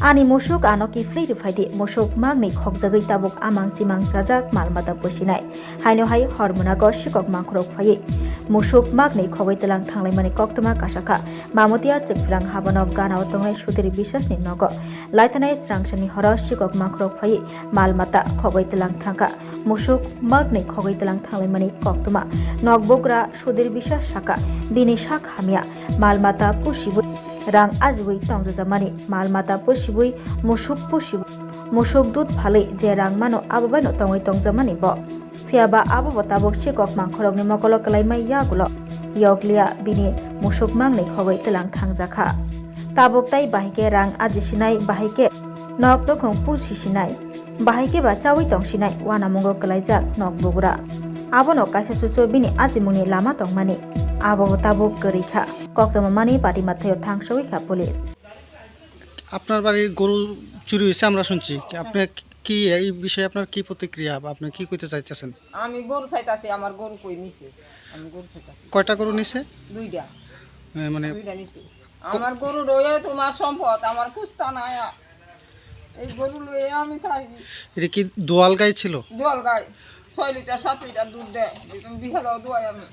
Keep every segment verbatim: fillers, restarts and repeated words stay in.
Ani musuk ano kiphilwi rwphai di, musuk maknwi khokjagwi tabuk amang chimang chajak mal mata pusinai. Haino hai hor mwnago sikok mangkhorok phaiwi musuk maknwi khogwi tlang thanglaimani koktwma kasakha. Mamutia Chwkphrang habano ganao tongnai Sudhir Biswasni nogo laithanai srangsani horo sikok mangkhorok phaiwi mal mata khogwi tlang thangkha. Musuk maknwi khogwi tlang thanglaimani koktwma. Nokbugra Sudhir Biswas sakha, bini sak hamya, mal mata pusiwi rang ajiwi tongjajamani, mal mata pusiwi, musuk pusiwi, musuk dud phalwi je rang mano abo baino tongwi tongjamani bo. Phiyaba abo bo tabuk sikok mangkhorokni mokolo kwlaimai yagulo yokliya bini musuk mangnwi khogwi tlang thangjakha. Tabuk tai bahai khe rang ajisinai, bahai khe nok nukhung pusisinai, bahai khe ba chawi tongsinai wanamungo kwlaijak nokbugra. Abono kaisa chuchu bini ajimungni lama tongmani. Abo bo tabuk kwrwi kha. Koktwma mani pati mathaio thangsawi kha police. আপনার বাড়ির গরু চুরি হয়েছে আমরা শুনছি। কি আপনি কি, এই বিষয়ে আপনার কি প্রতিক্রিয়া বা আপনি কি কইতে চাইতেছেন? আমি গরু চাইতাছি, আমার গরু কই নিছে? আমি গরু চাইতাছি। কয়টা গরু নিছে? দুইটা। এ, মানে দুইটা নিছে। আমার গরু রয়ে তোমার সম্পদ, আমার কুস্তা নাই। এই গরু লয়ে আমি থাকি। এটা কি দোয়াল গাই ছিল? দোয়াল গাই, ছয় লিটার সাত লিটার দুধ দেয়। বিকালেও দোয়াই আমি।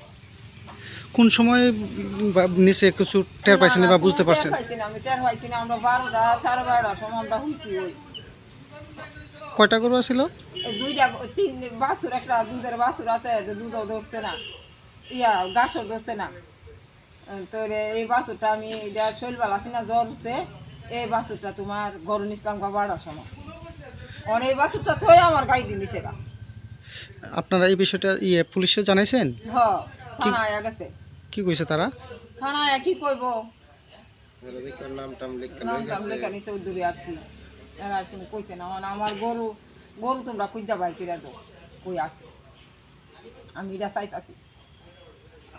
কোন সময়, উম, বা নিচে কিছু টের না, পাইছেন না, বা কোনো বুঝতে টের পারছেন? পাইছি না, আমি টের পাইছি না। আমরা বারোটা, সাড়ে বারোটার সময় আমরা হইছি ওই। কয়টা গরু আছিল? এই দুইটা গ-, তিন বাছুর, একটা দুধের বাছুর আছে, তো দুধও ধরছে না, ইয়া, ঘাসও ধরছে না। উম, তো রে, এই বাছুরটা আমি, এটা শৈল বালা আছে না, জ্বর হচ্ছে, এই বাছুরটা তোমার গরু নিছিলাম গা বারোটার সময়। অন এই বাছুরটা থয়ে আমার গাড়ি নিছে গা। আপনারা এই বিষয়টা, ইয়ে, পুলিশে জানাইছেন? হ, কি, থানা আয়া গেছে। কি কইছে তারা? থানা আয়া কি কইবো? এরা দেখে নাম টাম লেখা নাম লয়ে টাম গেছে। লেখা নিছে উদ্দুরে আর কি। এরা আর কি কইছে না, মানে, আমার গরু, গরু তোমরা খুঁজা বাইর করে দাও, কই আছে? আমি এটা চাইতাছি।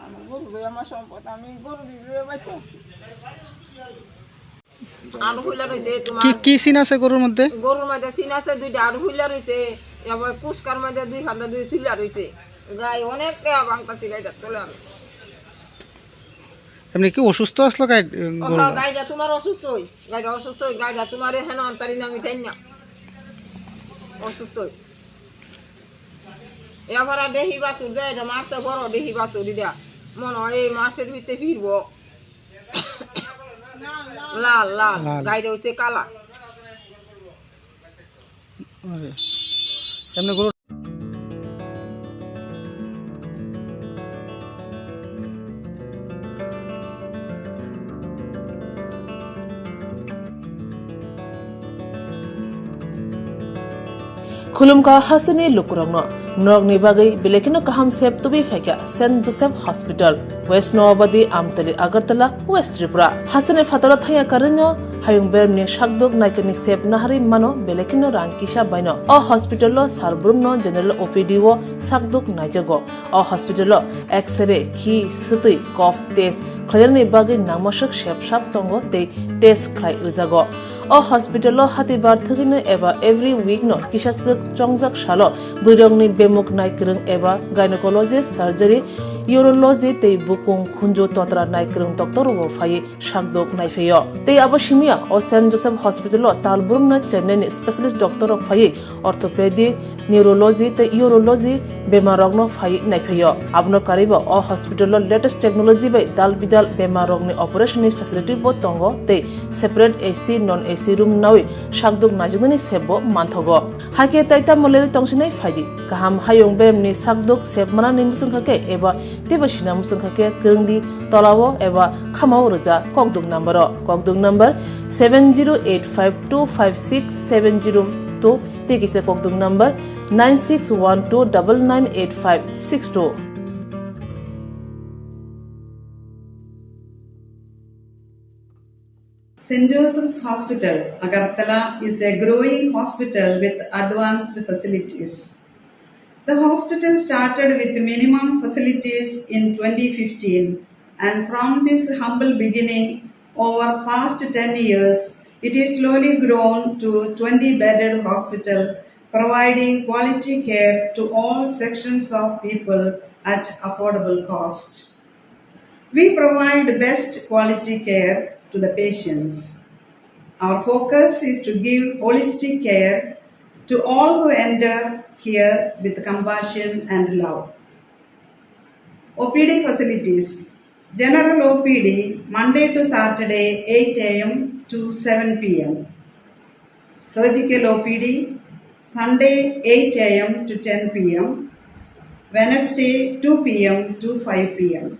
আমার গরু লই আমার সম্পদ, আমি গরু লই বাচ্চা আছি। আরো হুইলা রইছে তোমার। কি, কি সিন আছে গরুর মধ্যে? গরুর মধ্যে সিন আছে দুইটা, আরো হুইলা রইছে। আবার পুষ্কার মধ্যে দুই খান্দা দুই সিলা রইছে। গাই অনেক টেয়া ভাঙতাছি গাইটা তোলে আমি। এমনি কি অসুস্থ আসলো গাই, ও, গরু? হ্যাঁ, গাইটা তোমার অসুস্থ হই, গাইটা অসুস্থ হই, গাইটা তোমার এখানে আনতারি না আমি জানি না, অসুস্থ হই। এবার আর দেহি বাছুর দেয়, এটা মারতে বড় দেহি বাছুর এটা, মনে হয় এই মাসের ভিতরে ফিরবো। লাল, লাল, লাল। গাইটা হচ্ছে কালা। আরে, এমনি গরু Khulumkha hasteni lukurokno, norokni bagwi belai kheno kaham sep tubui phaikha Saint Joseph Hospital, West Noabadi, Amtali, Agartala, West Tripura. Hasteni phataro thangya karwino hayung beremni sakdok naikani sep naharwi mano belai kheno rang kisa baino. O hospital o sal brumno general O P D o sakdok naijago. O hospital o X-ray, khi, swtwi, cough test khlainani bagwi nangmaswk sep sap tongo tei test khlai rwjago. O hospital o hatibar thwgwino eba every week no kisaswk chongjak salo bwrwirokni bemuk naikwrwng eba gynecology, surgery, urology tei bukung khunju totra naikwrwng doctor rokbo phaiwi sakdok naiphaio. Tei abo simiya o Saint Joseph Hospital o tal brumno Chennai ni specialist doctor rok phaiwi orthopedic, neurology tei urology bemar rokno phaiwi naiphaio. Abono karwibo o hospital o latest technology bai dal bidal bemar rokni operation ni facility bo tongo tei separate A C, non A C room nawi sakdok naijaknani sep bo manthogo. Hakhe tai tamo lerwi tongsinai phaidi. Kaham hayung beremni sakdok sep manani muchungkha khe eba teibo sina muchungkha khe kwrwngdi tolao eba khamao rwja kokduk number o. Kokduk number seven zero eight five two five six seven zero two tei kisa kokduk number nine six one two double nine eight five six two. Saint Joseph's Hospital, Agartala is a growing hospital with advanced facilities. The hospital started with minimum facilities in twenty fifteen, and from this humble beginning, over past ten years, it is slowly grown to twenty bedded hospital, providing quality care to all sections of people at affordable cost. We provide best quality care to the patients. Our focus is to give holistic care to all who enter here with compassion and love. O P D facilities. General O P D, Monday to Saturday, eight a m to seven p m. Surgical O P D, Sunday, eight a m to ten p m, Wednesday, two p m to five p m.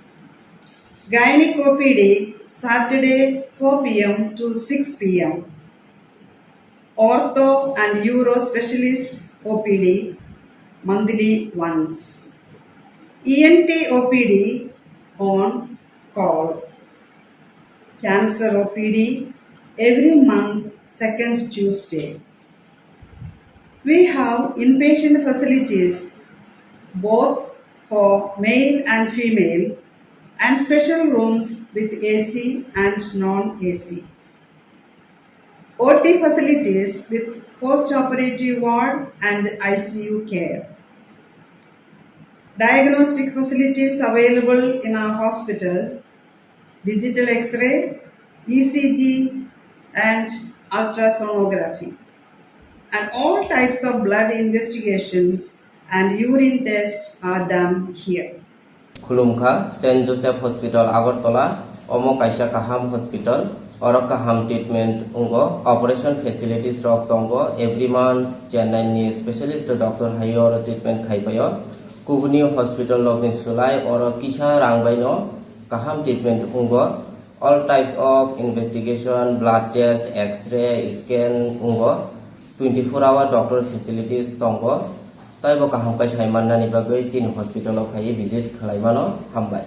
Gynec O P D, Saturday, four p m to six p m. Ortho and Uro Specialist O P D, monthly once. E N T O P D on call. Cancer O P D every month, second Tuesday. We have inpatient facilities both for male and female and special rooms with A C and non-A C. O T facilities with post-operative ward and I C U care. Diagnostic facilities available in our hospital, digital X-ray, E C G, and ultrasonography. And all types of blood investigations and urine tests are done here. Khulumkha, Saint Joseph Hospital, Agartala. Omo kaisa kaham hospital. Oro kaham treatment wngo. Operation facilities rok tongo. Every month Chennai ni specialist doctor hai oro treatment khai paio. Kubuni hospital rok ni slai oro kisa rang bai no kaham treatment wngo. All types of investigation, blood test, X-ray, scan wngo. Twenty four hour doctor facilities tongo. Taibo kaham kai sai mannani bagwi chini hospital o phaiwi visit khlai mano. Hambai.